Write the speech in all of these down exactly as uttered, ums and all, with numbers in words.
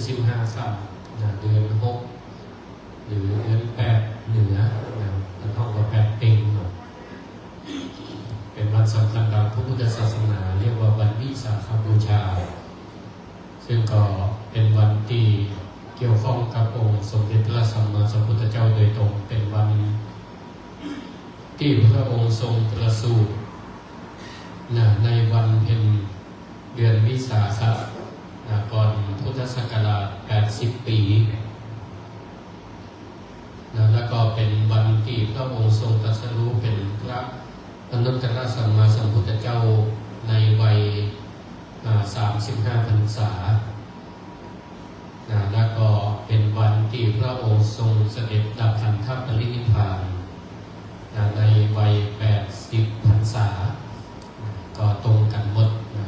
สิบห้าค่ำนะ เดือนหก หรือเดือนแปดเหนือนะ มันท่องว่าแปดเต็งเนาะ เป็นวันสำคัญทางพระพุทธศาสนา เรียกว่าวันวิสาขบูชา ซึ่งก็เป็นวันที่เกี่ยวข้องกับองค์สมเด็จพระสัมมาสัมพุทธเจ้าโดยตรง เป็นวันที่พระองค์ทรงประสูตินะ ในวันเพ็ญเดือนวิสาขะนะ ก่อนพุทธศักราช แปดสิบ ปีนะ แล้วก็เป็นวันที่พระองค์ทรงตรัสรู้เป็นพระอนุตตรสัมมาสัมพุทธเจ้าในวัย อ่า สามสิบห้า พรรษานะ แล้วก็เป็นวันที่พระองค์ทรงเสด็จดับขันธปรินิพพานนะ ในวัย แปดสิบ พรรษานะ ก็ตรงกันหมดนะ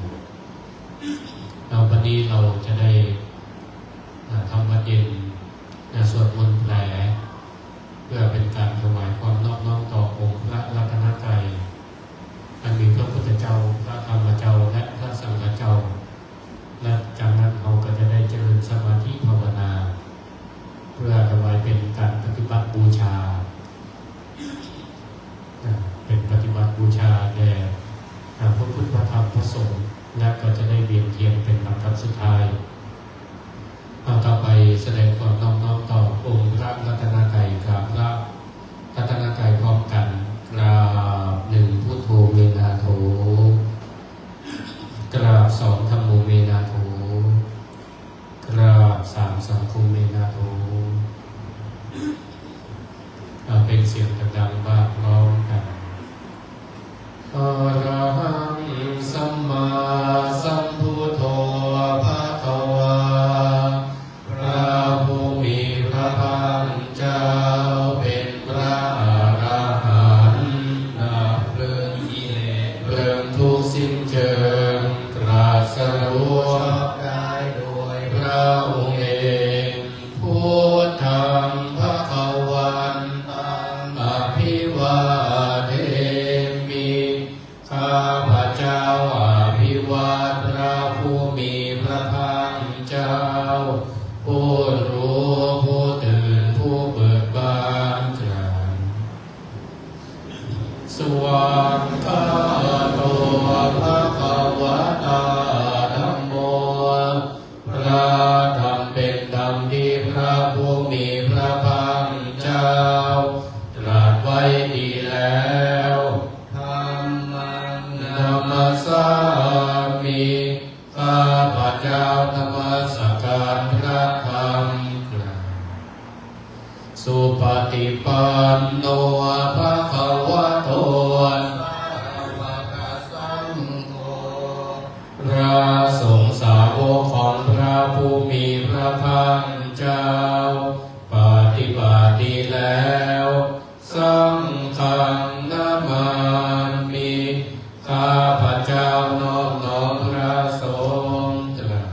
แล้ววันนี้เราจะได้นะ ทำวัตรเย็นนะ สวดมนต์แผ่ เพื่อเป็นการถวายความนอบน้อมต่อองค์พระรัตนตรัย อันมีพระพุทธเจ้า พระธรรมเจ้า และพระสังฆเจ้า และจากนั้นเราก็จะได้เจริญสมาธิภาวนา เพื่อถวายเป็นการปฏิบัติบูชา เป็นปฏิบัติบูชาแด่พระพุทธ พระธรรม พระสงฆ์ และก็จะได้เวียนเทียนเป็นลำดับสุดท้าย เอาต่อไปแสดงความนอบน้อมต่อองค์พระรัตนตรัย กราบพระรัตนตรัยพร้อมกัน กราบ หนึ่ง Buddho me nātho กราบ สอง Dhammo me nātho กราบ สาม Saṅgho me nātho เอาเป็นเสียงดังๆ ว่าพร้อมกัน Arahaṃ sammāsambuddho bhagavā พระผู้มีพระภาคเจ้าเป็นพระอรหันต์ ดับเพลิงกิเลส เพลิงทุกข์สิ้นเชิง ตรัสรู้ชอบได้โดยพระองค์เอง Buddhaṃ bhagavantaṃ abhivādemi ข้าพเจ้าอภิวาทพระผู้มีพระภาคเจ้า ผู้รู้ผู้ตื่นผู้เบิกบาน ตรัส Svākkhāto bhagavatā dhammo พระธรรมเป็นธรรมที่พระผู้มีพระภาคเจ้า ตรัสไว้ดีแล้ว Dhammaṃ namassāmi ข้าพเจ้านมัสการพระธรรม Supaṭipanno bhagavato sāvakasaṅgho พระสงฆ์สาวกของพระผู้มีพระภาคเจ้า ปฏิบัติดีแล้ว Saṅghaṃ namāmi ข้าพเจ้านอบน้อมพระสงฆ์ ตรัส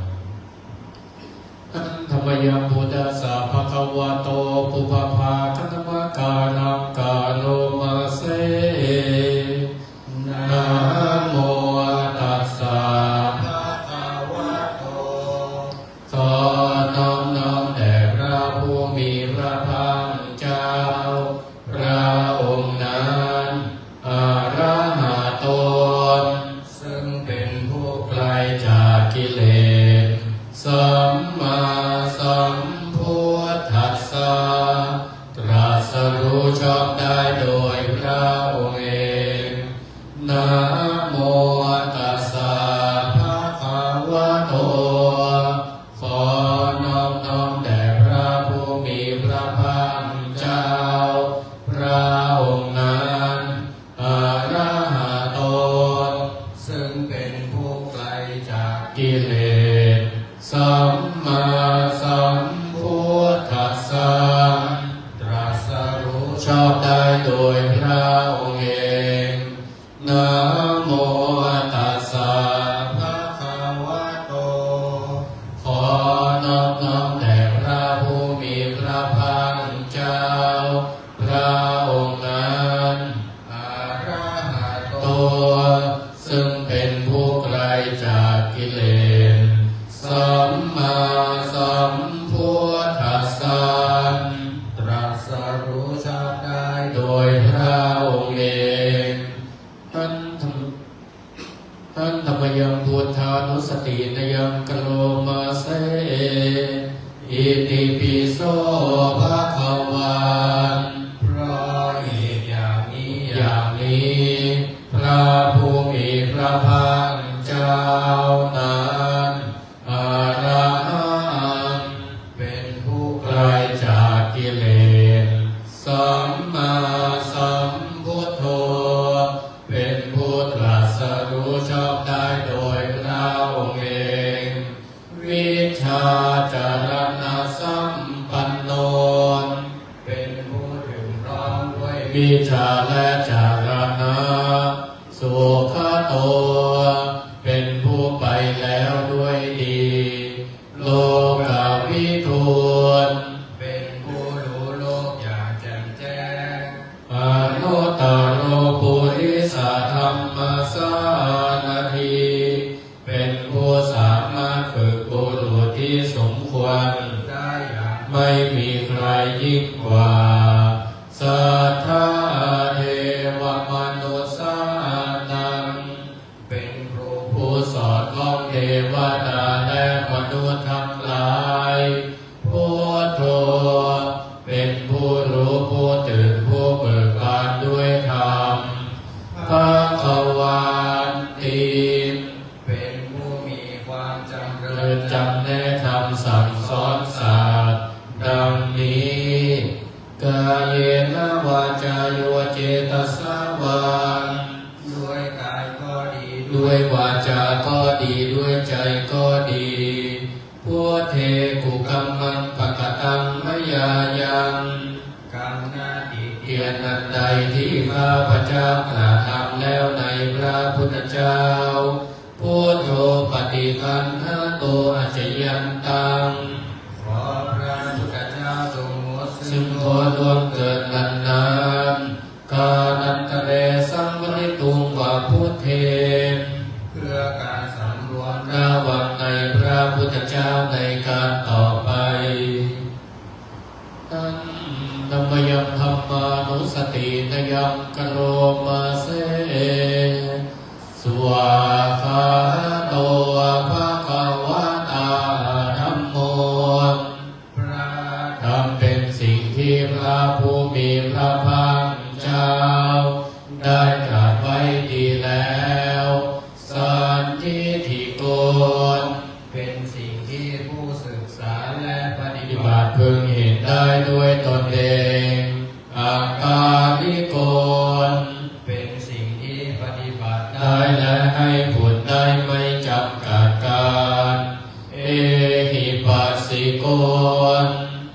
Handa mayaṃ buddhassa bhagavato pubbabhāganamakāraṃ karoma se. Namo tassa bhagavato ขอนอบน้อมแด่พระผู้มีพระภาคเจ้า พระองค์นั้น Arahato ซึ่งเป็นผู้ไกลจากกิเลส Sammāsambuddhassa ตรัสรู้ชอบได้โดยพระองค์เอง Namo tassa bhagavato ขอนอบน้อมแด่พระผู้มีพระภาคเจ้า พระองค์นั้น Arahato ซึ่งเป็นผู้ไกลจากกิเลส Sammāsambuddhassa ตรัสรู้ชอบได้โดยพระองค์เอง Namo tassa bhagavato ขอนอบน้อมแด่พระผู้มีพระภาคเจ้า พระองค์นั้น Arahato ซึ่งเป็นผู้ไกลจากกิเลส Sammāsam Itipi so bhagavā. เพราะเหตุอย่างนี้ อย่างนี้ พระผู้มีพระภาคเจ้านั้น arahaṃ เป็นผู้ไกลจากกิเลส sammāsambuddho เป็นผู้ตรัสรู้ชอบได้โดยพระองค์เอง vijjācaraṇasampanno เป็นผู้ถึงพร้อมด้วยวิชชาและจารณะ sugato เป็นผู้ไปแล้วด้วยดี lokavidū เป็นผู้รู้โลกอย่างแจ่มแจ้ง anuttaro purisadammasārathi เป็นผู้สามารถฝึกบุรุษที่สมควรได้อย่างไม่มีใครยิ่งกว่า satthā devamanussānaṃ เป็นครูผู้สอนของเทวดาและมนุษย์ทั้งหลาย buddho เป็นผู้รู้ผู้ตื่นผู้เบิกบานด้วยธรรม bhagavanti เป็นผู้มีความจำเริญจำแนกธรรมสั่งสอนสัตว์ ดังนี้ kāyena vācāya va cetasā vā ด้วยกายก็ดี ด้วยวาจาก็ดี ด้วยใจก็ดี buddhe kukammaṃ pakataṃ mayā yaṃ กรรมหน้าติเตียนอันใดที่ข้าพเจ้ากระทำแล้วในพระพุทธเจ้า buddho paṭiggaṇhatu accayantaṃ ขอพระพุทธเจ้าทรงงดซึ่งโทษล่วงเกินนั้นๆ kālantare saṃvarituṃ va buddhe เพื่อการสำรวมระวังในพระพุทธเจ้าในการต่อไป Handa mayaṃ dhammānussatinayaṃ karoma se. Svākkhāto bhagavatā dhammo พระธรรมเป็นสิ่งที่พระผู้มีพระภาคเจ้าได้ตรัสไว้ดีแล้ว sandiṭṭhiko เป็นสิ่งที่ผู้ศึกษาและปฏิบัติพึงเห็นได้ด้วยตนเอง akāliko เป็นสิ่งที่ปฏิบัติได้และให้ผลได้ไม่จำกัดกาล ehipassiko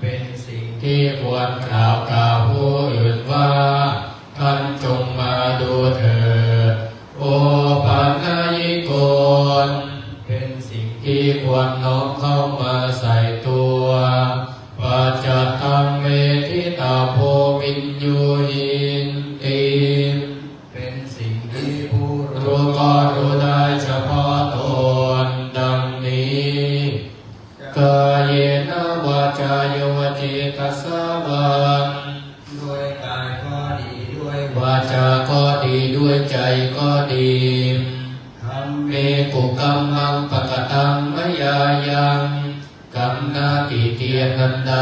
เป็นสิ่งที่ควรกล่าวกับผู้อื่นว่า ท่านจงมาดูเถิด opanayiko เป็นสิ่งที่ควรน้อมเข้ามาใส่ตัว paccattaṃ veditabbo viññūhīti เป็นสิ่งที่ผู้รู้ก็รู้ได้เฉพาะตน ดังนี้ kāyena vācāya va cetasā vā ด้วยกายก็ดี ด้วยวาจาก็ดี ด้วยใจก็ดี dhamme kukammaṃ pakataṃ mayā yaṃ กรรมหน้าติเตียนอันใด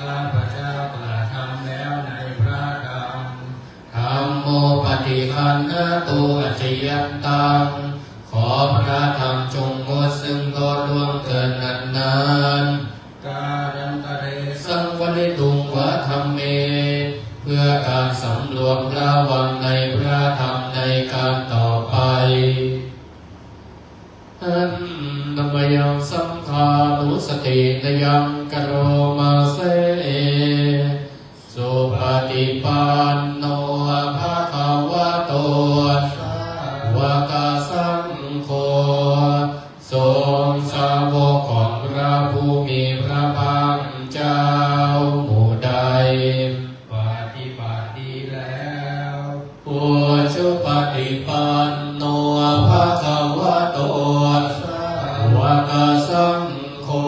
ข้าพเจ้ากระทำแล้วในพระธรรม dhammo paṭiggaṇhatu accayantaṃ ขอพระธรรมจงงดซึ่งโทษล่วงเกินนั้นๆ kālantare saṃvarituṃ va dhamme เพื่อการสำรวมระวังในพระธรรมในการต่อไป Handa mayaṃ saṅghānussatinayaṃ karoma se. Supaṭipanno bhagavato sāvakasaṅgho ทรงสาวกของพระผู้มีพระภาคเจ้าหมู่ใด ปฏิบัติดีแล้ว ujupaṭipanno bhagavato sāvakasaṅgho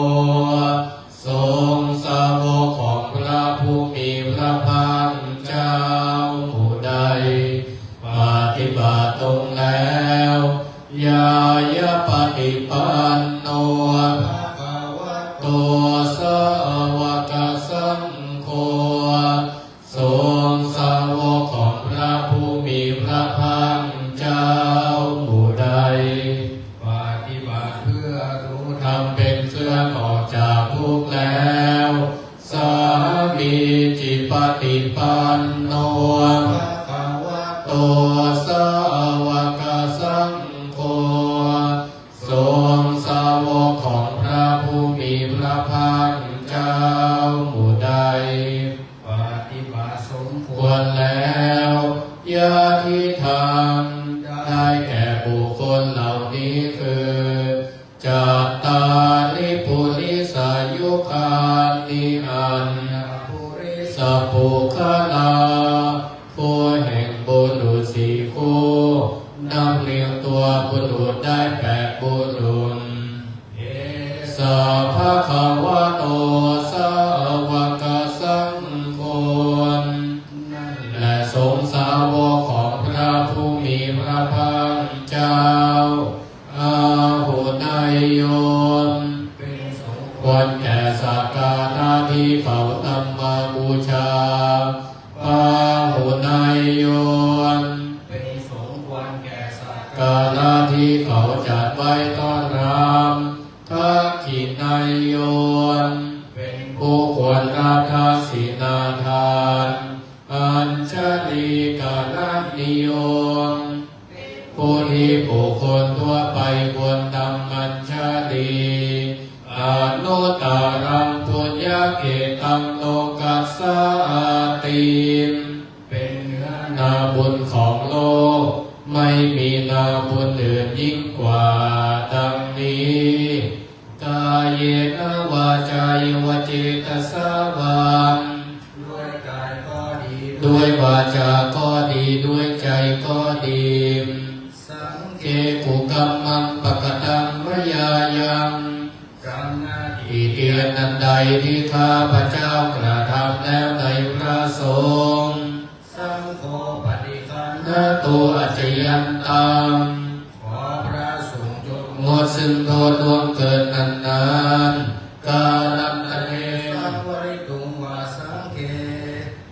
ทรงสาวกของพระผู้มีพระภาคเจ้าหมู่ใด ปฏิบัติตรงแล้ว ñāyapaṭipanno bhagavato sāvakasaṅgho ทรงสาวกของพระผู้มีพระภาคเจ้าหมู่ใด ปฏิบัติเพื่อรู้ธรรมเป็นเครื่องออกจากทุกข์แล้ว sāmīcipaṭipanno bhagavato sāvakasaṅgho ทรงสาวกของพระผู้มีพระภาคเจ้าหมู่ใด ปฏิบัติสมควรแล้ว ยะทิทัง ได้แก่บุคคลเหล่านี้คือ cattāri purisayugāni อัน ปุริสปุคคลา คู่แห่งบุรุษสี่คู่ นับเรียงตัวบุรุษได้แปดบุรุษ esa bhagavato sāvakasaṅgho นั่นแหละสงฆ์สาวกของพระผู้มีพระภาคเจ้า āhuneyyo เป็นสมควรแก่สักการะที่เขานำมาบูชา pāhuneyyo เป็นสมควรแก่สักการะที่เขาจัดไว้ต้อนรับ dakkhiṇeyyo เป็นผู้ควรรับทักษิณาทาน añjalikaraṇīyo ผู้ที่บุคคลทั่วไปควรทำอัญชลี anuttaraṃ puññakkhettaṃ lokassāti เป็นเนื้อนาบุญของโลก ไม่มีนาบุญอื่นยิ่งกว่า ดังนี้ kāyena vācāya va cetasā vā ด้วยกายก็ดี ด้วยวาจาก็ดี ด้วยใจก็ดี saṅghe kukammaṃ pakataṃ mayā yaṃ กรรมหน้าที่เพียรอันใดที่ข้าพเจ้ากระทำแล้วในพระสงฆ์ saṅgho paṭiggaṇhatu accayantaṃ ขอพระสงฆ์จงงดซึ่งโทษล่วงเกินนั้นๆ kālantare saṃvarituṃ va saṅghe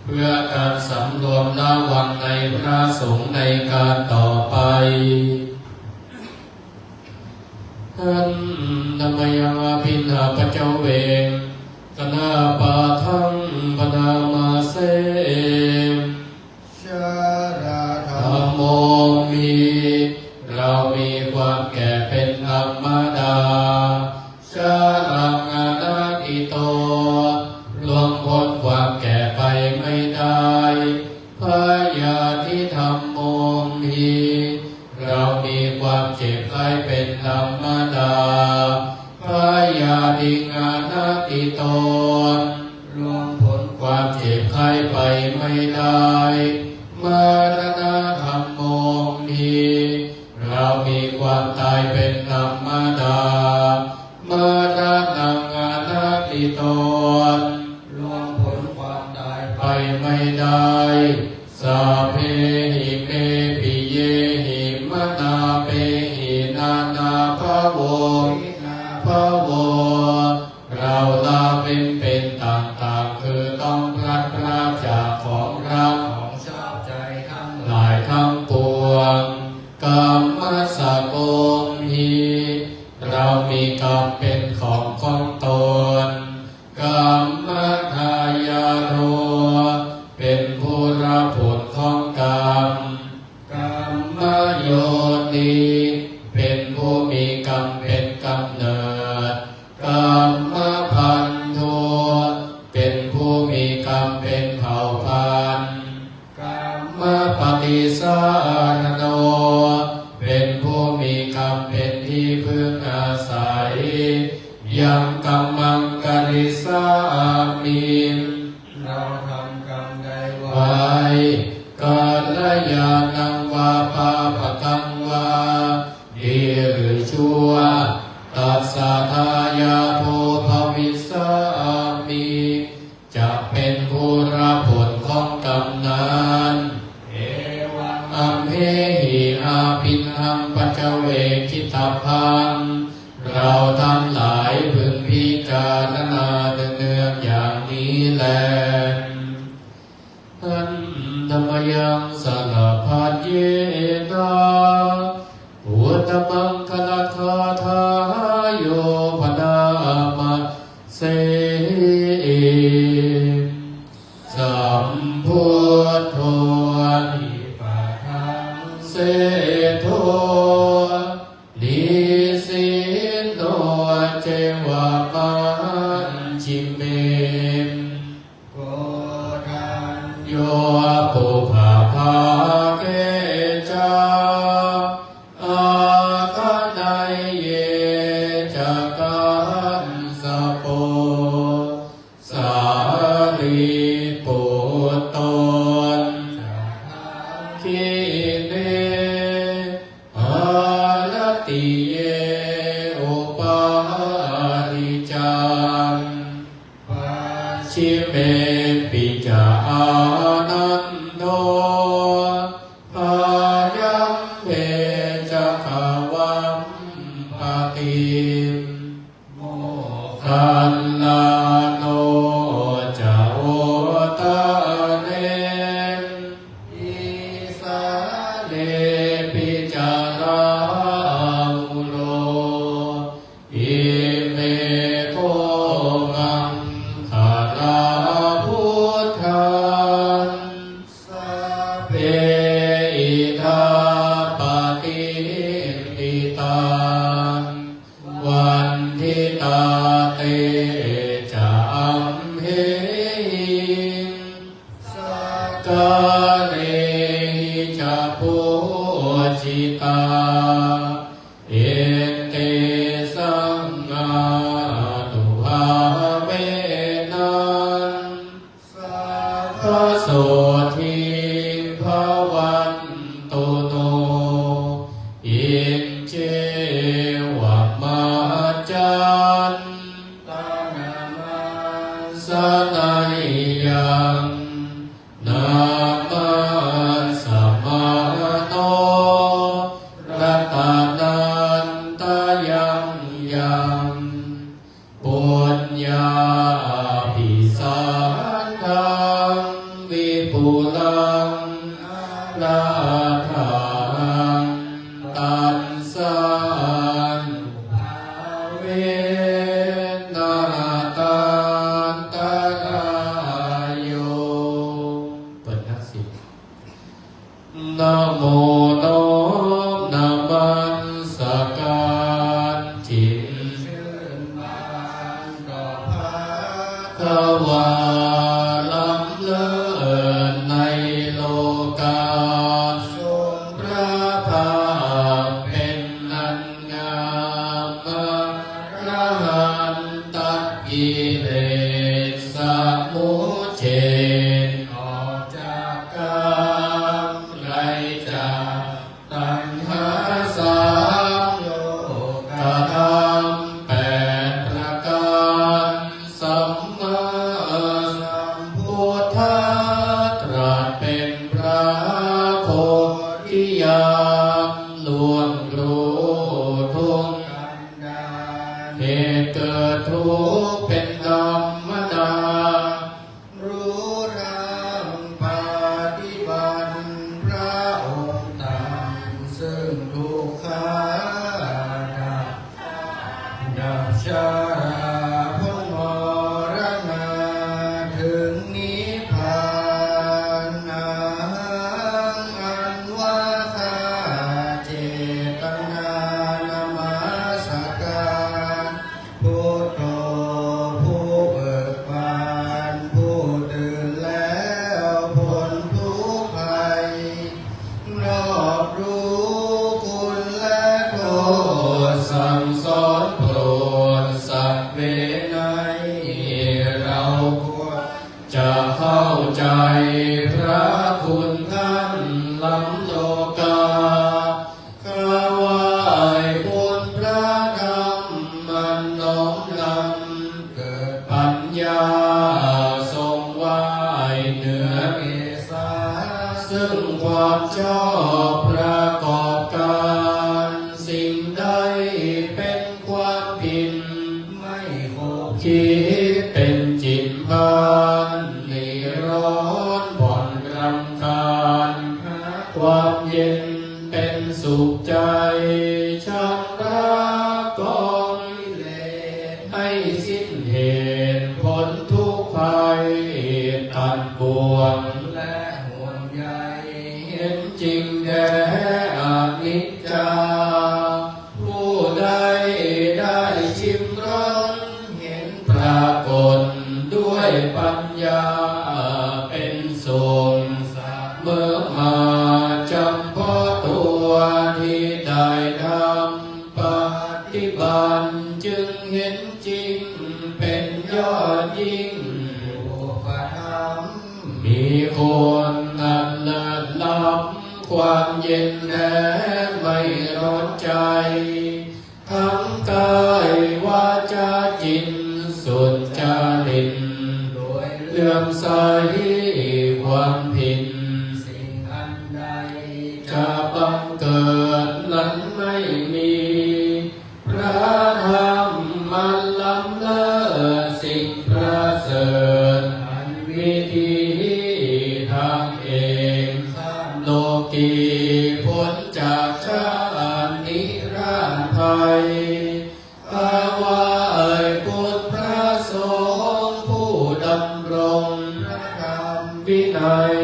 เพื่อการสำรวมระวังในพระสงฆ์ในการต่อไป Handa mayaṃ abhiṇhapaccavekkhaṇapāṭhaṃ bhaṇāma se. Jarādhammomhi เรามีความแก่เป็นธรรมดา jaraṃ anatīto ล่วงพ้นความแก่ไปไม่ได้ byādhidhammomhi เรามีความเจ็บไข้เป็นธรรมดา byādhiṃ anatīto ล่วงพ้นความเจ็บไข้ไปไม่ได้ maraṇadhammomhi เรามีความตายเป็นธรรมดา maraṇaṃ anatīto ล่วงพ้นความตายไปไม่ได้ sabbehi me piyehi manāpehi nānābhāvo vinābhāvo เราละเว้นเป็นต่างๆ คือต้องพลัดพรากจากของรักของชอบใจทั้งหลายทั้งปวง kammassakomhi เรามีกรรมเป็นของของตน kammadāyādo เป็นผู้รับผลของกรรม kammayoni เป็นผู้มีกรรมเป็นกำเนิด kammabandhu เป็นผู้มีกรรมเป็นเผ่าพันธุ์ kammapaṭisaraṇo เป็นผู้มีกรรมเป็นที่พึ่งอาศัย yaṃ kammaṃ karissāmi เราทำกรรมใดไว้ kalyāṇaṃ vā pāpakaṃ vā ดีหรือชั่ว tassa dāyādo bhavissāmi จะเป็นผู้รับผลของกรรมนั้น evaṃ amhehi abhiṇhaṃ paccavekkhitabbaṃ เราทั้งหลายพึงพิจารณา แล Handa mayaṃ sarabhayyena uttamaṅgalagāthāyo bhaṇāma se. Sambuddho dipadaṃ seṭṭho nisinno ceva majjhime koṇḍañño pubbabhāge ca āganeyyī ca kassapo sārīputto ca dakkhiṇe haratiye upāri ca pacchimepi ca ānando pāyabbe ca gavampati moggallāno ca uttare isānepi ca rāhulo. Ime kho maṅgalā buddhā sabbe idha patiṭṭhitā vanditā te ca amhehi sakkārehi ca pūjitā. Etesaṃ ānubhāvena sabbasotthī bhavantu no. Iccevam accan tanamassāneyyaṃ namassamāno ratanattayaṃ yaṃ puññābhisandaṃ vipulaṃ alatthaṃ tassānubhāvena taṃ antarāyo เปิดนักสิทธิ์ Namo น้อมนมัสการจิต ชื่นบานต่อพระ ภะคะวา ล้ำเลิศในโลกา ทรงพระภาคเป็นอันงาม อรหันตกิเลสสมุจเฉท ออกจากกาม ไกลจากตัณหาสาม โลกธรรมแปดประการ สัมมาสัมพุทธะตรัสเป็นพระโพธิญาณ ล่วงรู้ทุกข์กันดาร เหตุเกิดทุกข์เป็นธรรมดา รู้ธรรมปฏิบัติพระองค์ตรัส ซึ่งทุกข์ขาดับ ดับชราพ้นมรณา ถึงนิพพานาหัง อันว่าข้าเจตนานมัสการ พุทโธ ผู้เบิกบาน ผู้ตื่นแล้วพ้นทุกข์ภัย รอบรู้คุณและโทษ สั่งสอนโปรดสัตว์เวไนย เราควรจะเข้าใจพระคุณท่านล้ำโลกา ข้าไหว้คุณพระธรรมอันน้อมนำเกิดปัญญา ทรงไหว้เหนือเกศา ซึ่งความชอบประกอบการ สิ่งใดเป็นความผิด ไม่ขบคิดเป็นจิตพาล เป็นสุขเสมอมา จำเพาะตัวที่ได้ทำปฏิบัติ จึงเห็นจริงเป็นยอดยิ่ง อุปถัมภ์มีคุณอันเลิศล้ำ ความเย็นแท้ไม่ร้อนใจ ทั้งกายวาจาจิตสุจริต โดยเลื่อมใสความผิด สิ่งอันใดจะบังเกิดนั้นไม่มี พระธรรมอันล้ำเลิศสิ่งประเสริฐ อันวิธีทางเอก ข้ามโลกีพ้นจากชาตินิราศภัย ถวายคุณพระสงฆ์ผู้ดำรงพระธรรมวินัย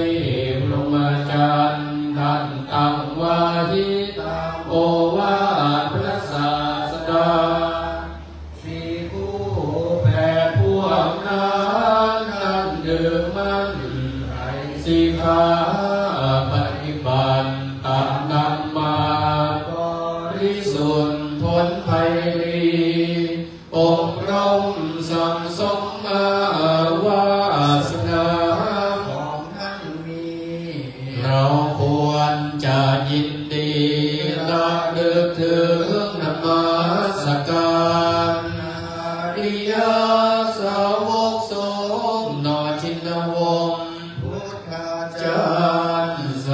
พรหมจรรย์ท่านตั้งไว้ตามโอวาทพระศาสดา ภิกขุแปดพวกนั้น ท่านถือมั่นไตรสิกขา ปฏิบัติตามนั้นมา บริสุทธิ์พ้นภัยดี อบรมสั่งสมมาวาสนาของท่านมี เราควรจะยินดีระลึกถึงนมัสการ อริยสาวกทรงหน่อชินวงศ์ พุทธาจารย์ส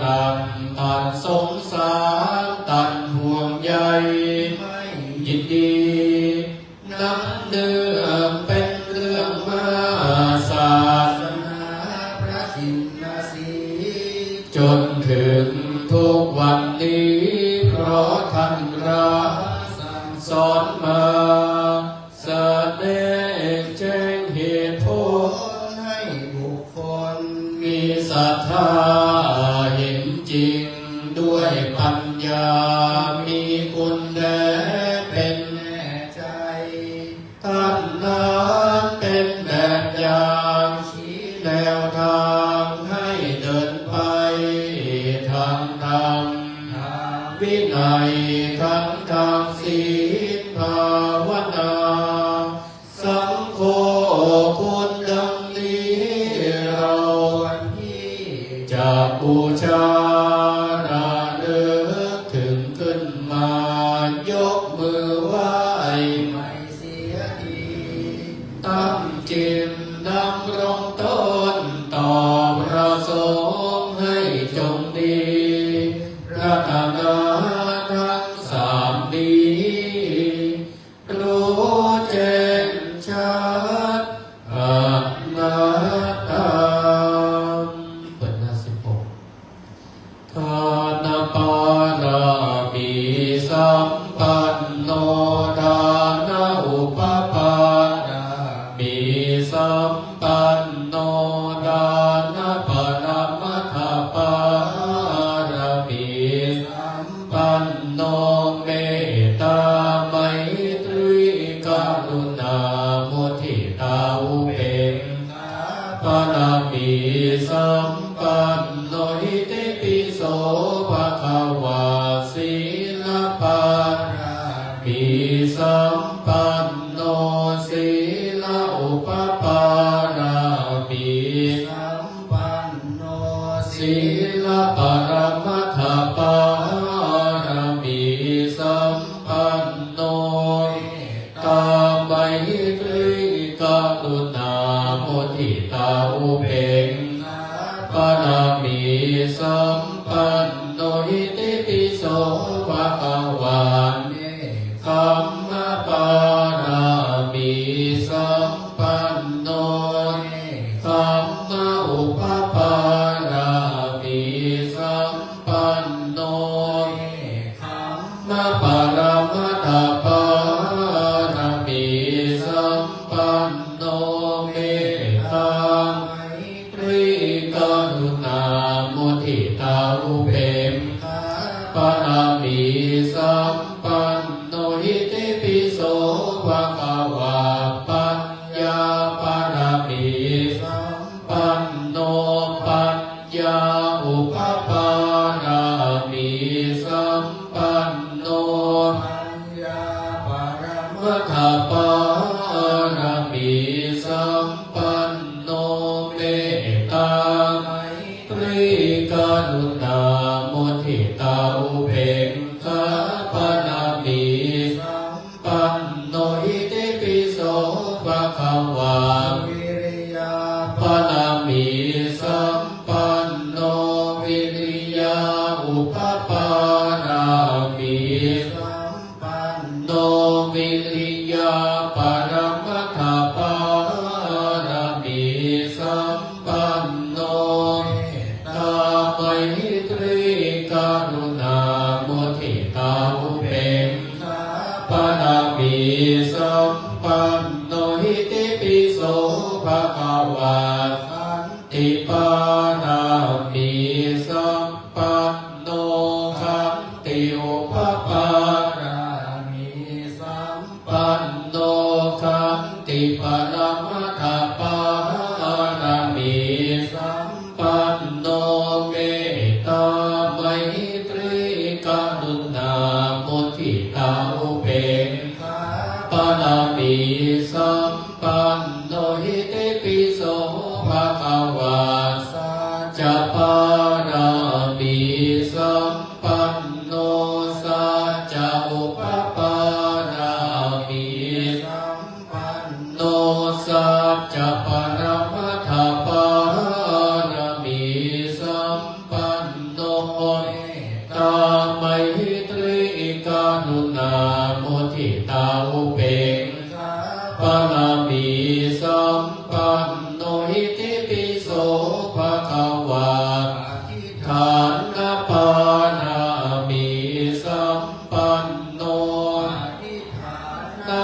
ดับตัดสงสารตัดห่วงใย ไม่ยินดี นำเรื่องเป็นเรื่องมาศาสนาพระชินสีห์ จนถึงทุกวันนี้ เพราะท่านรักสั่งสอนมา แสดงแจ้งเหตุผลให้บุคคลมีศรัทธาเห็นจริงด้วยปัญญา มีคุณแท้เป็นแน่ใจ ท่านนั้นเป็นแบบอย่างชี้แนวทางให้เดินไป ทางธรรม ทางวินัย ทั้งทางศีลภาวนา สังโฆคุณดังนี้ เราควรที่จะบูชาระลึกถึงขึ้นมา ยกมือไหว้ใหม่เสียที ตั้งจิตดำรงต้นต่อพระสงฆ์ให้จงดี รัตนะทั้งสามนี้ รู้แจ้งชัดอนัตตา เปิดหน้าสิบหก ทานปารมีสัมปันโน ทานอุปปารมีสัมปันโน ทานปรมัตถปารมีสัมปันโน เมตตาไมตรีกรุณามุทิตาอุเบกขา ปารมีสัมปันโน อิติปิโสภะคะวา สีลปารมีสัมปันโน สีลอุปปารมีสัมปันโน สีลปรมัตถปารมีสัมปันโน ตาไมตรีกรุณามุทิตาอุเบกขา ปารมีสัมปันโน อิติปิโสภะคะวา เนกขัมมะปารมีสัมปันโน เนกขัมมะอุปปารมีสัมปันโน เนกขัมมะปรมัตถปารมีสัมปันโน เมตตาไมตรีกรุณามุทิตาอุเบกขา ปารมีสัมปันโน อิติปิโสภะคะวา ปัญญาปาร sampanno, paññā upapāramī sampanno, paññā paramatthapāramī sampanno, mettā maitrī karuṇā muditā upekkhā pāramī sampanno, itipi so bhagavā viriya pāramī sampanno, viriya upapāramī sampanno, viriya paramatthapāramī sampanno, mettā maitrī karuṇā muditā upekkhā pāramī sampanno, itipi so bhagavā khanti pāramī sampanno, khanti upapāramī sampanno, khanti paramatthapāramī sampanno, mettā maitrī karuṇā muditā upekkhā pāramī sampanno, itipi so bhagavā sacca pāramī sampanno, sacca upapāramī sampanno, sacca paramatthapāramī sampanno, mettā maitrī karuṇā muditā upekkhā pāramī sampanno, itipi so bhagavā adhiṭṭhāna pāramī sampanno, adhiṭṭhāna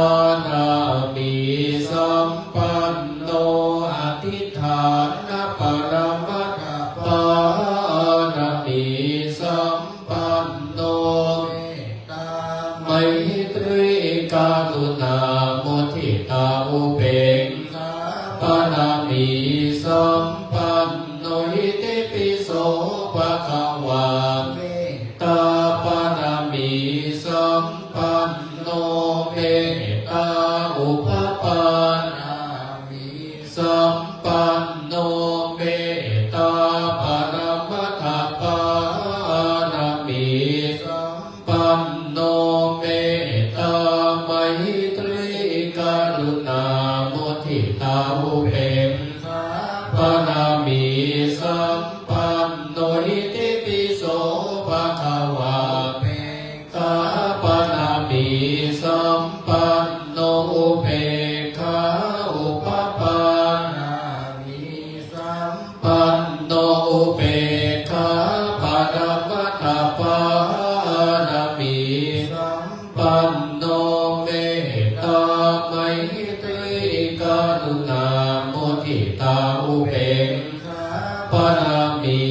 upapāramī sampanno, adhiṭṭhāna paramatthapāramī sampanno, mettā maitrī karuṇā muditā upekkhā pāramī sampanno, itipi so bhagavā mettā pāramī sampanno, mettā upapāramī sampanno, mettā paramatthapāramī sampanno, mettā maitrī karuṇā muditā upekkhā pāramī sampanno, itipi so bhagavā upekkhā pāramī sampanno, upekkhā upapāramī sampanno, upekkhā paramatthapāramī sampanno, mettā maitrī karuṇā muditā upekkhā pāramī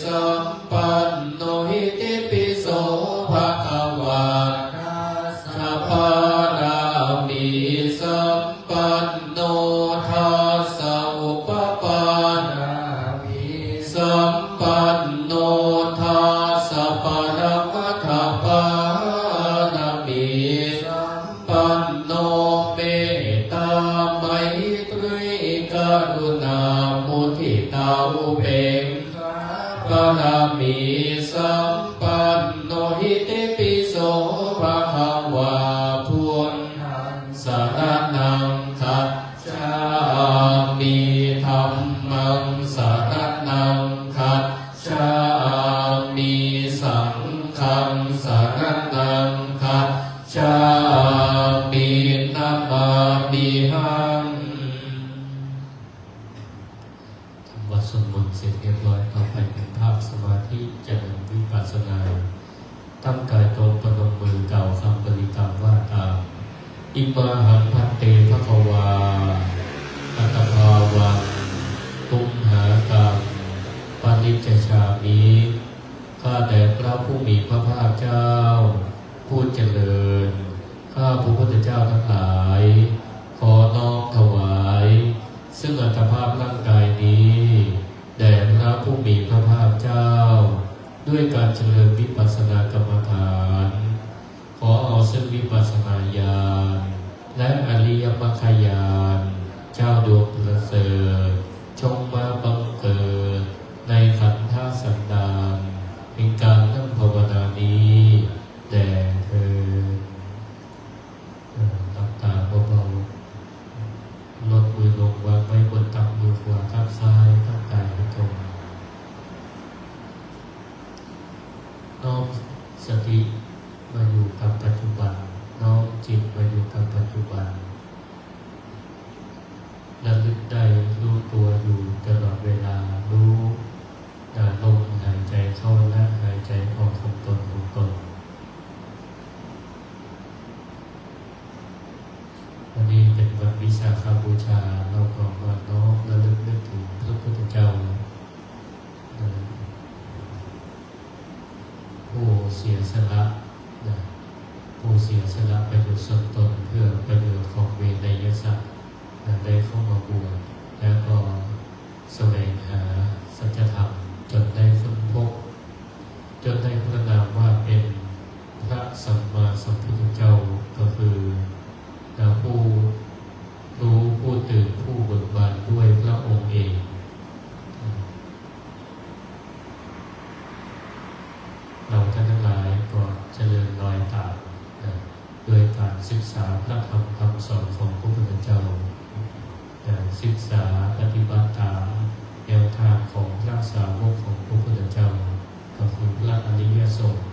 sampanno, itipi so bhagavā dasa pāramī sampanno, dasa upapāramī sampanno, dasa paramatthapāramī sampanno, mettā maitrī karuṇā muditā upekkhā pāramī sampanno, itipi so bhagavā buddhaṃ saraṇaṃ gacchāmi, dhammaṃ saraṇaṃ gacchāmi, saṅghaṃ saraṇaṃ gacchāmi, namāmihaṃ. ทำวัตรสวดมนต์เสร็จเรียบร้อย ต่อไปเป็นภาคสมาธิเจริญวิปัสสนา ตั้งกายตรง ประนมมือกล่าวคำบริกรรมว่าตาม Imāhaṃ bhante bhagavā attabhāvaṃ tumhākaṃ paṭicchajāmi. ข้าแต่พระผู้มีพระภาคเจ้าผู้เจริญ ข้าพระพุทธเจ้าทั้งหลาย ขอน้อมถวาย ด้วยการเจริญวิปัสสนากรรมฐาน ขอเอาซึ่งวิปัสสนาญาณ และอริยมรรคญาณ เจ้าดวงประเสริฐ จงมาบังเกิดในขันธสันดาน เป็นการนั่งภาวนานี้แด่เทอญ เอ่อ หลับตาเบาๆ ลดมือลงวางไว้บนตัก มือขวาทับซ้าย ตั้งกายให้ตรง น้อมสติมาอยู่กับปัจจุบัน น้อมจิตมาอยู่กับปัจจุบัน ระลึกได้รู้ตัวอยู่ตลอดเวลา รู้ อ่า ลมหายใจเข้าและหายใจออกของตนของตน วันนี้เป็นวันวิสาขบูชา เราก็มาน้อมระลึกนึกถึงพระพุทธเจ้า อ่า ผู้เสียสละ นะ ผู้เสียสละประโยชน์ส่วนตนเพื่อประโยชน์ของเวไนยสัตว์ นะ ได้เข้ามาบวช แล้วก็แสวงหาสัจธรรมจนได้ค้นพบ จนได้พระนามว่าเป็นพระสัมมาสัมพุทธเจ้า ก็คือ นะ ผู้รู้ ผู้ตื่น ผู้เบิกบานด้วยพระองค์เอง เราท่านทั้งหลายก็เจริญรอยตาม นะ โดยการศึกษาพระธรรมคำสอนของพระพุทธเจ้า นะ ศึกษาปฏิบัติตามแนวทางของพระสาวกของพระพุทธเจ้า ก็คือพระอริยสงฆ์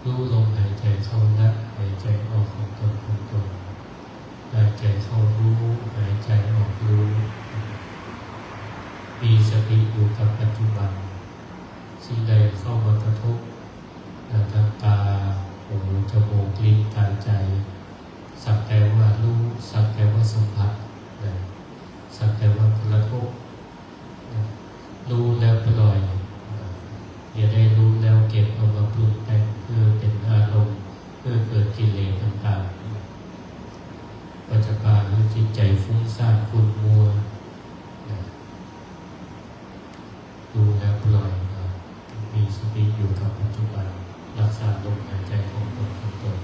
รู้ลมหายใจเข้าและหายใจออกของตนของตน หายใจเข้ารู้ หายใจออกรู้ มีสติอยู่กับปัจจุบัน สิ่งใดเข้ามากระทบ นะ ทางตา หู จมูก ลิ้น กาย ใจ สักแต่ว่ารู้ สักแต่ว่าสัมผัส นะ สักแต่ว่ากระทบ รู้แล้วปล่อย อย่าได้รู้แล้วเก็บเอามาปรุงแต่งเพื่อเป็นอารมณ์ เพื่อเกิดกิเลสต่างๆ ก็จะพาให้จิตใจฟุ้งซ่านขุ่นมัว รู้แล้วปล่อย มีสติอยู่กับปัจจุบัน รักษาลมหายใจของตนของตน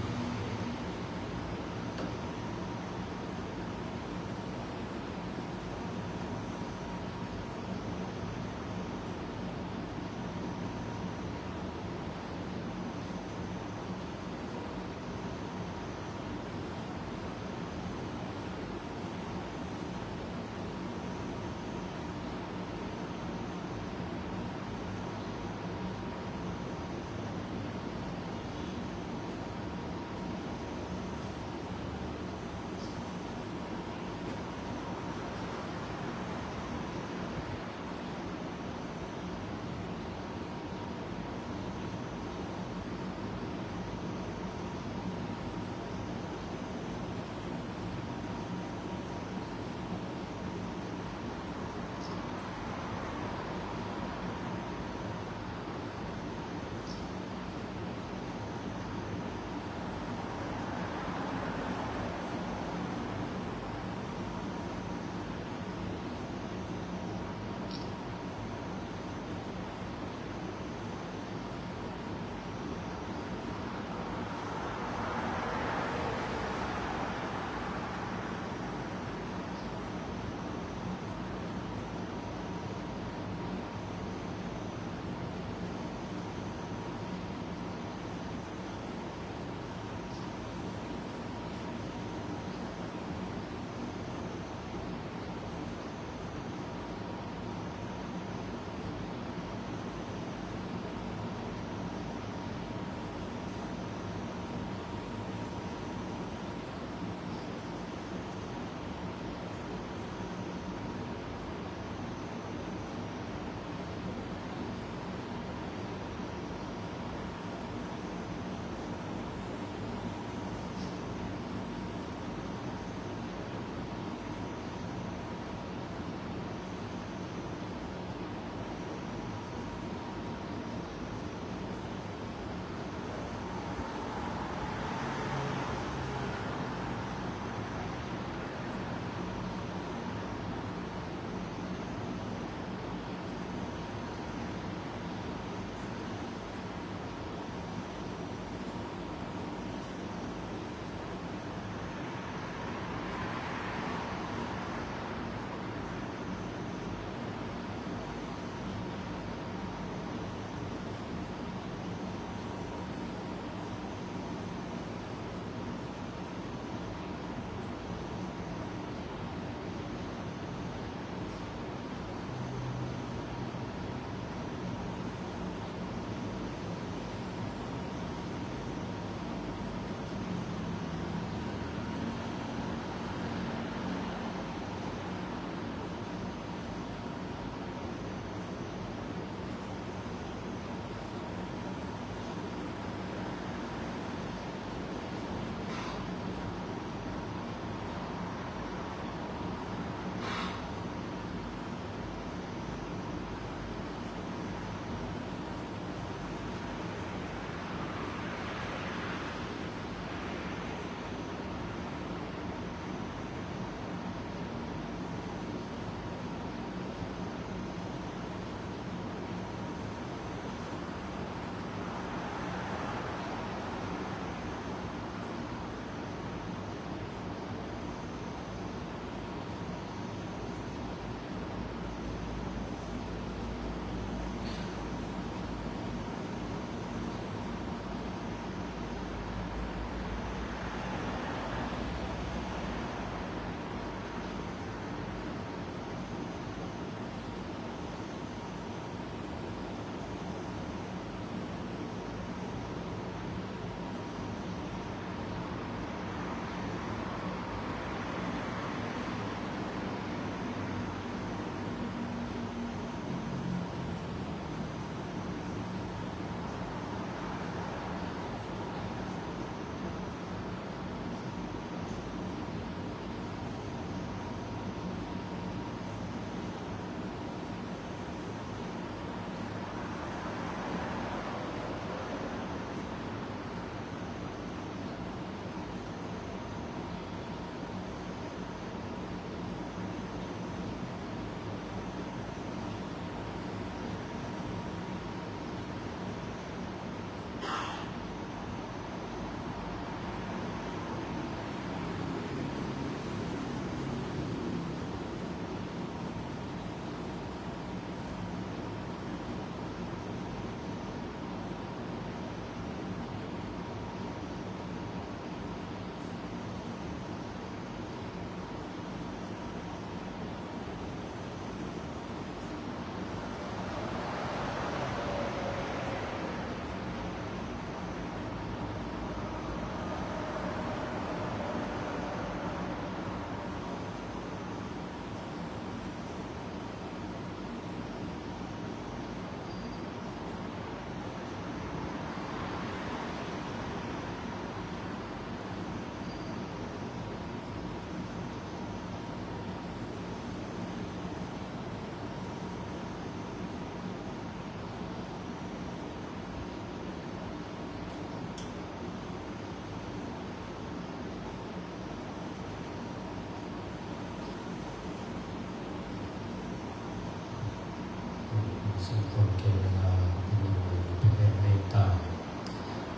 คนแก่เวลาพนมมือแผ่เมตตา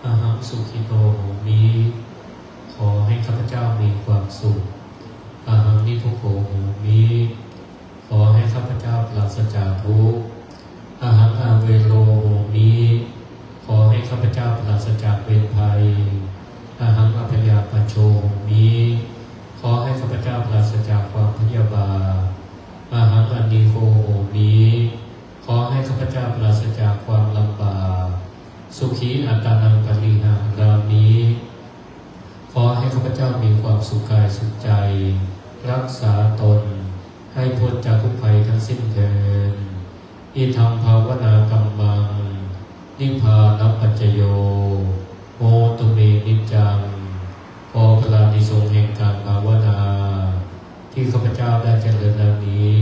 Ahaṃ sukhito homi ขอให้ข้าพเจ้ามีความสุข Ahaṃ niddukkho homi ขอให้ข้าพเจ้าปราศจากทุกข์ Ahaṃ avero homi ขอให้ข้าพเจ้าปราศจากเวรภัย Ahaṃ abyāpajjho homi ขอให้ข้าพเจ้าปราศจากความพยาบาท Ahaṃ anīgho homi ขอให้ข้าพเจ้าปราศจากความลำบาก Sukhī attānaṃ pariharāmi ขอให้ข้าพเจ้ามีความสุขกายสุขใจ รักษาตนให้พ้นจากทุกข์ภัยทั้งสิ้นเทอญ Idaṃ bhāvanākammaṃ nibbānapaccayo hotu me niccaṃ ขอพลานิสงส์แห่งการภาวนา ที่ข้าพเจ้าได้เจริญแล้วนี้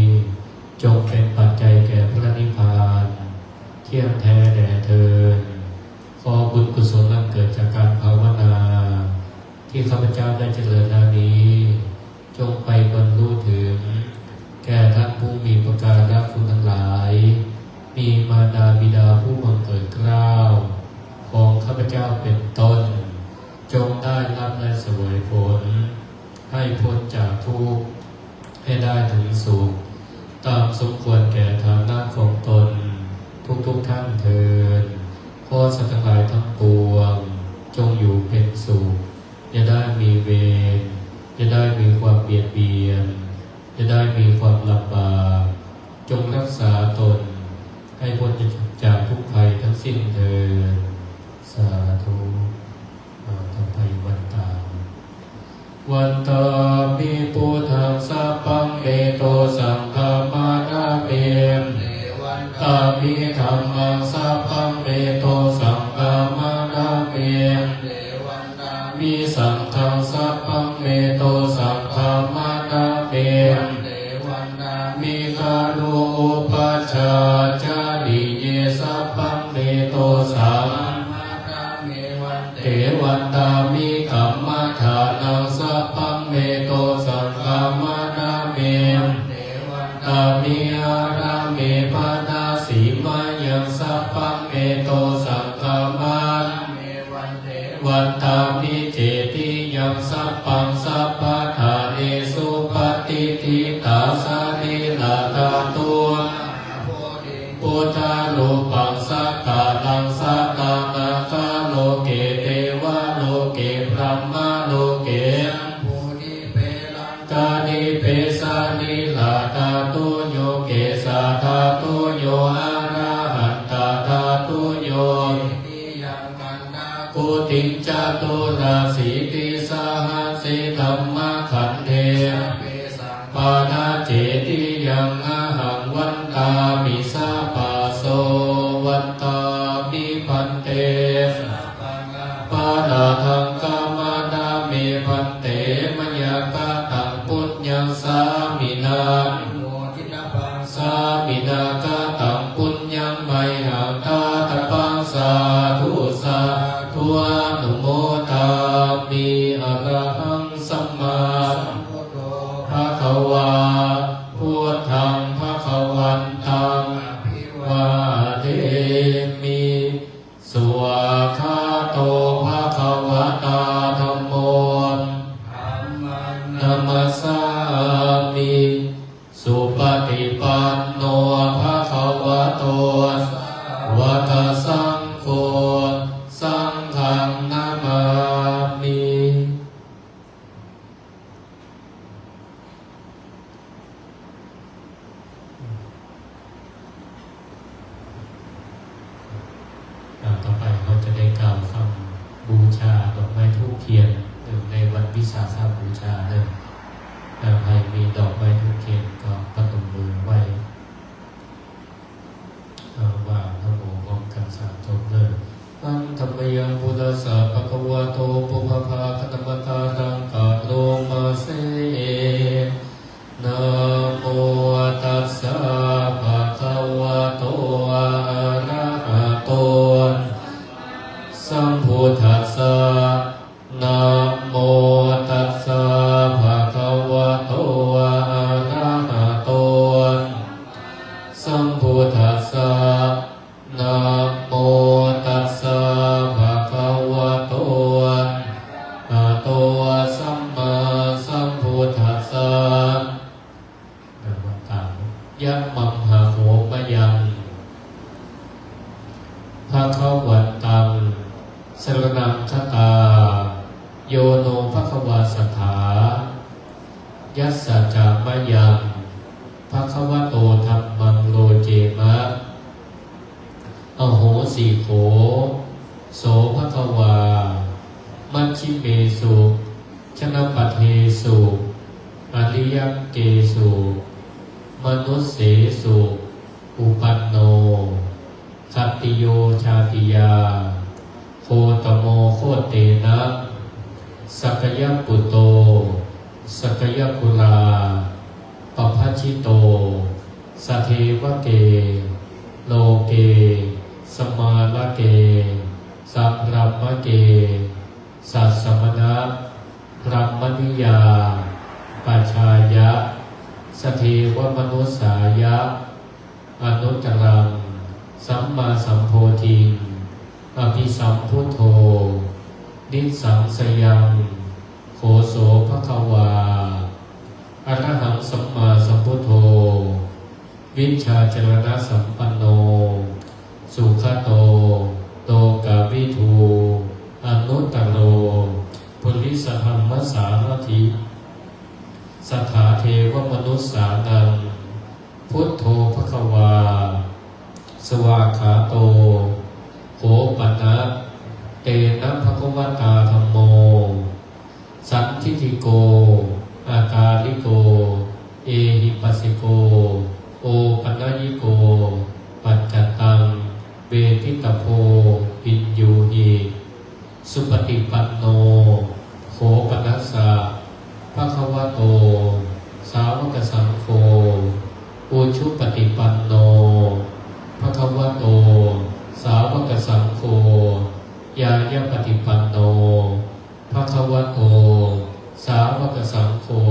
จงเป็นปัจจัยแก่พระนิพพานเที่ยงแท้แด่เทอญ ขอบุญกุศลอันเกิดจากการภาวนา ที่ข้าพเจ้าได้เจริญแล้วนี้ จงไปบรรลุถึง แก่ท่านผู้มีอุปการะคุณทั้งหลาย มีมารดาบิดาผู้บังเกิดเกล้า ของข้าพเจ้าเป็นต้น จงได้รับและเสวยผล ให้พ้นจากทุกข์ ให้ได้ถึงสุข ตามสมควรแก่ฐานะของตน ทุกๆท่านเทอญ ขอสัตว์ทั้งหลายทั้งปวง จงอยู่เป็นสุข อย่าได้มีเวร อย่าได้มีความเบียดเบียน อย่าได้มีความลำบาก จงรักษาตน ให้พ้นจากทุกข์ภัยทั้งสิ้นเทอญ สาธุ อ่า ต่อไปวันตาม Vandāmi buddhaṃ sabbaṃ me dosaṃ khamatha me. Vandāmi dhammaṃ sabbaṃ me dosaṃ khamatha me. Vandāmi saṅghaṃ sabbaṃ me dosaṃ khamatha me. Vandāmi guru upajjhācariye sabbaṃ me dosaṃ khamatha me bhante. Vandāmi kammadānaṃ sabbaṃ me dosaṃ khamatha me bhante. Vandāmi ārāme paṇḍasīmayaṃ sabbaṃ me dosaṃ khamatha me bhante. Vandāmi cetiyaṃ sabbaṃ sabbaṭṭhānesu patiṭṭhitā sarīradhātu buddharūpaṃ sakalaṃ sadā nāgaloke devaloke brahmaloke jambudīpe laṅkādīpe sarīradhātuyo kesadhātuyo arahattadhātuyo. Titiyaṃ kaṇ ṇaṃ kuṭiṃ caturāsītisahassidhammakkhandhe sabbesaṃ pana cetiyaṃ ahaṃ vandāmi sabbaso. Vandāmi bhante sabbaṃ aparādhaṃ khamatha me bhante, mayā kataṃ puññaṃ sāminā sāminā kataṃ puññaṃ mayhaṃ dātabbaṃ sādhu sādhu anumodāmi. Arahaṃ sammāsambuddho bhagavā, buddhaṃ bhagavantaṃ abhivādemi. Svākkhāto bhagavatā dhammo, dhammaṃ namassāmi. Supaṭipanno bhagavato sāvakasaṅgho, saṅghaṃ namāmi. อ่า ต่อไปเราจะได้กล่าวคำบูชาดอกไม้ธูปเทียน เนื่องในวันวิสาขบูชาเนอะ อ่า ใครมีดอกไม้ธูปเทียนก็ประนมมือไหว้ อ่า ว่านะโมพร้อมกันสามจบเลย Handa mayaṃ buddhassa bhagavato pubbabhāganamakāraṃ karoma se. Namo tassa bhagavato arahato sambuddhassa. Namo tassa bhagavato arahato sambuddhassa. yamamhago mayaṃ bhagavantaṃ saraṇaṃ gatā. Yo no bhagavā satthā, yassa ca mayaṃ bhagavato dhammaṃ locema, ahosi kho. So bhagavā majjhimesu janapadesu ariyakesu manussesu uppanno, khattiyo jātiyā gotamo gotena sakyaputo sakyakulā pabhajito sadevake loke samārake sabrahmake sassamaṇabrāhmaṇiyā pajāya sadevamanussāya anuttaraṃ sammāsambodhiṃ abhisambuddho nissaṃsayaṃ kho. So bhagavā arahaṃ sammāsambuddho vijjācaraṇasampanno sugato lokavidū anuttaro purisadammasārathi satthā devamanussānaṃ buddho bhagavā svākkhāto kho pana tena bhagavatā dhammo sandiṭṭhiko akāliko ehipassiko opanayiko paccattaṃ veditabbo viññūhi. Supaṭipanno kho panassa bhagavato sāvakasaṅgho ujupaṭipanno bhagavato sāvakasaṅgho ñāyapaṭipanno bhagavato sāvakasaṅgho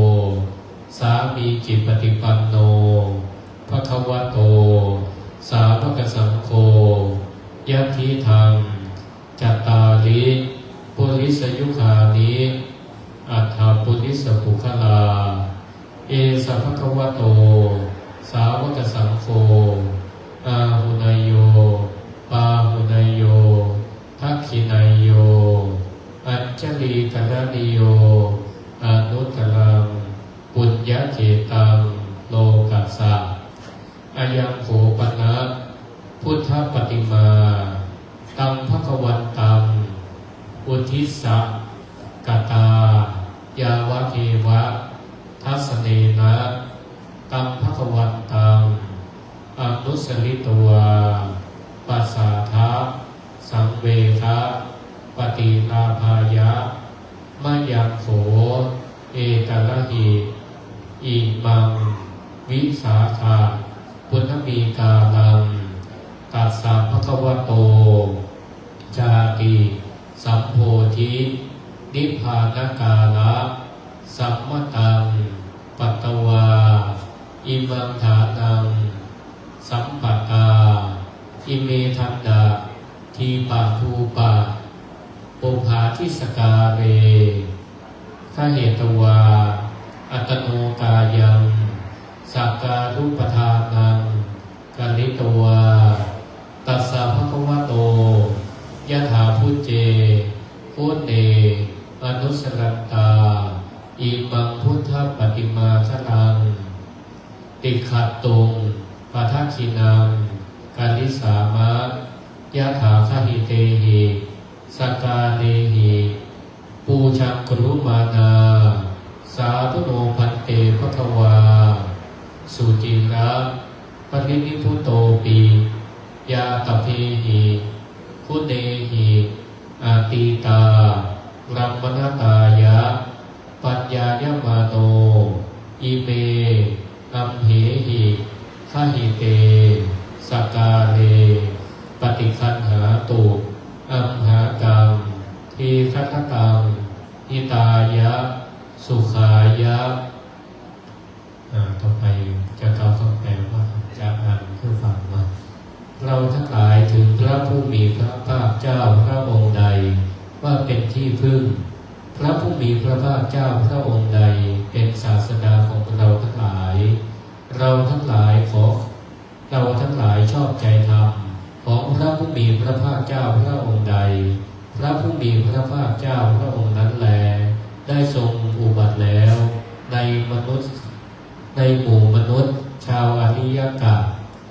sāmīcipaṭipanno bhagavato sāvakasaṅgho yadidaṃ cattāri purisayugāni aṭṭha purisapuggalā esa bhagavato sāvakasaṅgho āhuneyyo pāhuneyyo dakkhiṇeyyo añjalikaraṇīyo anuttaraṃ puññakkhettaṃ lokassa. Ayaṃ kho pana buddhapaṭimā taṃ bhagavantaṃ uddissa katāyāvadeva dassanena taṃ bhagavantaṃ anussaritvā pasādhasaṃvegapaṭilābhāya mayaṃ kho etarahi imaṃ vīsākhapunnamī kālaṃ tassa bhagavato jātisambodhinibbānakālasammataṃ patvā imaṃ dānaṃ sampatā ime danda dīpa dhūpa pubbādisakkāre gahetvā attano kāyaṃ sakkārupadānaṃ karitvā tassa bhagavato yathābhujje guṇe anusarantā imaṃ buddhapaṭimāgaraṃ tikkhattuṃ padakkhiṇaṃ karissāma yathāgahitehi sakkārehi pūjaṃ kurumānā. Sādhu no bhante bhagavā suciraparinibbutopi ñātapēhi guṇehi atītārammaṇatāya paññāyamāno ime amhehi gahite sakkāre paṭiggaṇhātu amhākaṃ dīgharattaṃ hitāya sukhāya. อ่า ต่อไปจะกล่าวคำแปลว่าจะอ่านเพื่อฟังว่า เราทั้งหลายถึงพระผู้มีพระภาคเจ้าพระองค์ใดว่าเป็นที่พึ่ง พระผู้มีพระภาคเจ้าพระองค์ใดเป็นศาสดาของเราทั้งหลาย เราทั้งหลายขอ พระผู้มีพระภาคเจ้าพระองค์ใด พระผู้มีพระภาคเจ้าพระองค์นั้นแล ได้ทรงอุบัติแล้วในมนุษย์ ในหมู่มนุษย์ชาวอาริยกะ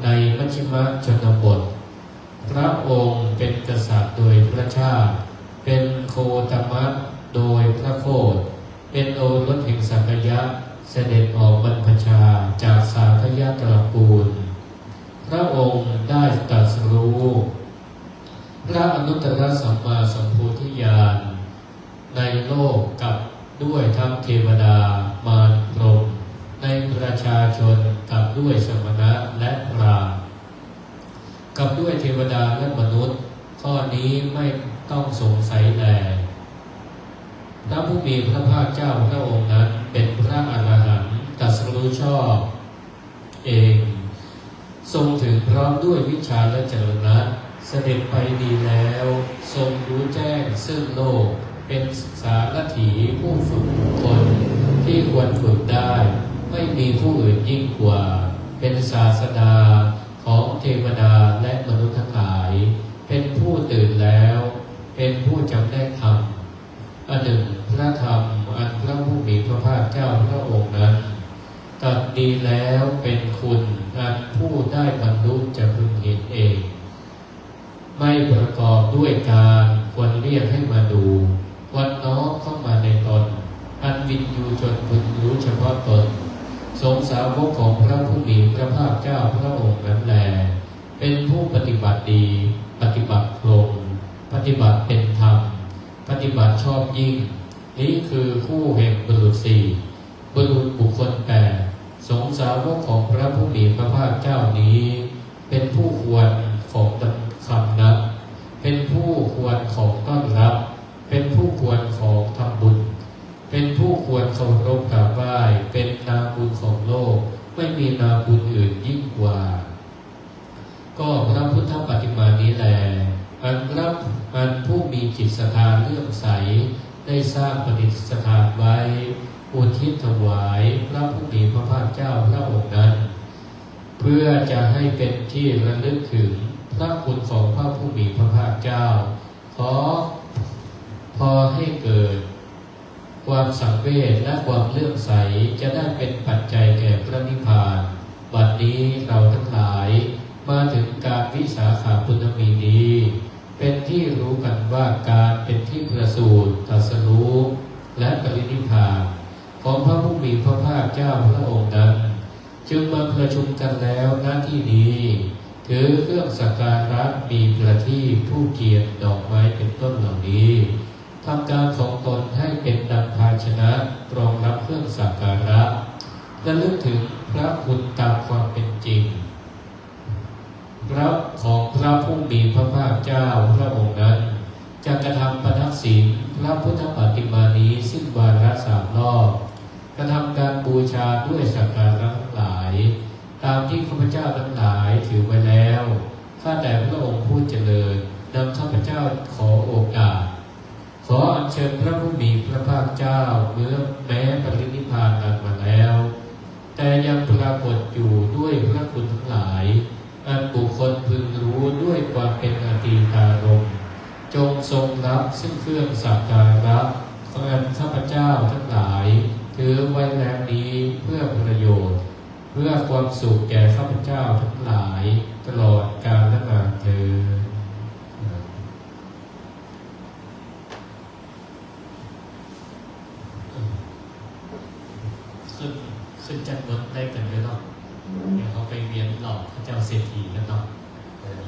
ในมัชฌิมชนบท พระองค์เป็นกษัตริย์โดยพระชาติ เป็นโคตมะโดยพระโคตมะ เป็นโอรสแห่งสักยะ เสด็จออกบรรพชาจากสากยะตระกูล พระองค์ได้ตรัสรู้ พระอนุตตรสัมมาสัมโพธิญาณ ในโลกกับด้วยทั้งเทวดา มารพรหม ในประชาชนกับด้วยสมณะและพราหมณ์ กับด้วยเทวดาและมนุษย์ ข้อนี้ไม่ต้องสงสัยแล พระผู้มีพระภาคเจ้าพระองค์นั้นเป็นพระอรหันต์ตรัสรู้ชอบเอง ทรงถึงพร้อมด้วยวิชชาและจรณะ เสด็จไปดีแล้ว ทรงรู้แจ้งซึ่งโลก เป็นสารถีผู้ฝึกบุคคลที่ควรฝึกได้ ไม่มีผู้อื่นยิ่งกว่า เป็นศาสดาของเทวดาและมนุษย์ทั้งหลาย เป็นผู้ตื่นแล้ว เป็นผู้จำแนกธรรม อันหนึ่ง พระธรรมอันพระผู้มีพระภาคเจ้าพระองค์นั้นตรัสดีแล้วเป็นคุณอันผู้ได้บรรลุจะพึงเห็นเอง ไม่ประกอบด้วยการควรเรียกให้มาดู ควรน้อมเข้ามาในตน อันวินยูชนพึงรู้เฉพาะตน สงฆ์สาวกของพระผู้มีพระภาคเจ้าพระองค์นั้นแล เป็นผู้ปฏิบัติดี ปฏิบัติตรง ปฏิบัติเป็นธรรม ปฏิบัติชอบยิ่ง นี้คือคู่แห่งบุรุษสี่ บุรุษบุคคลแปด สงฆ์สาวกของพระผู้มีพระภาคเจ้านี้ เป็นผู้ควรของคำนับ เป็นผู้ควรของต้อนรับ เป็นผู้ควรของทำบุญ เป็นผู้ควรเคารพกราบไหว้ เป็นนาบุญของโลก ไม่มีนาบุญอื่นยิ่งกว่า ก็พระพุทธปฏิมานี้แล อันพระ อันผู้มีจิตศรัทธาเลื่อมใส ได้สร้างประดิษฐานไว้ อุทิศถวายพระผู้มีพระภาคเจ้าพระองค์นั้น เพื่อจะให้เป็นที่ระลึกถึงพระคุณของพระผู้มีพระภาคเจ้า ขอ พอให้เกิด ความสังเวชและความเลื่อมใส จะได้เป็นปัจจัยแก่พระนิพพาน บัดนี้เราทั้งหลายมาถึงการวิสาขบูชานี้ เป็นที่รู้กันว่าการเป็นที่ประสูติตรัสรู้ และปรินิพพาน ของพระผู้มีพระภาคเจ้าพระองค์นั้น จึงมาประชุมกันแล้วณที่นี้ ถือเครื่องสักการะมีประทีปธูปเทียนดอกไม้เป็นต้นเหล่านี้ ทำการของตนให้เป็นดังภาชนะรองรับเครื่องสักการะ ระลึกถึงพระคุณตามความเป็นจริง พระ ของพระผู้มีพระภาคเจ้าพระองค์นั้น จะกระทำประทักษิณพระพุทธปฏิมานี้สิ้นวาระสามรอบ กระทำการบูชาด้วยสักการะทั้งหลาย ตามที่ข้าพเจ้าทั้งหลายถือไว้แล้ว ข้าแต่พระองค์ผู้เจริญ ดังข้าพเจ้าขอโอกาส ขออัญเชิญพระผู้มีพระภาคเจ้าเมื่อแม้ปรินิพพานนานมาแล้ว แต่ยังปรากฏอยู่ด้วยพระคุณทั้งหลาย อันบุคคลพึงรู้ด้วยความเป็นอตีตารมณ์ จงทรงรับซึ่งเครื่องสักการะ อันข้าพเจ้าทั้งหลายถือไว้แล้วนี้เพื่อประโยชน์ เพื่อความสุขแก่ข้าพเจ้าทั้งหลายตลอดกาลนานเทอญ ขึ้น ขึ้นชั้นบนได้กันเยอะเนาะ เดี๋ยวเขาไปเวียนหลอกพระเจ้าเศรษฐีกันเนาะ เออ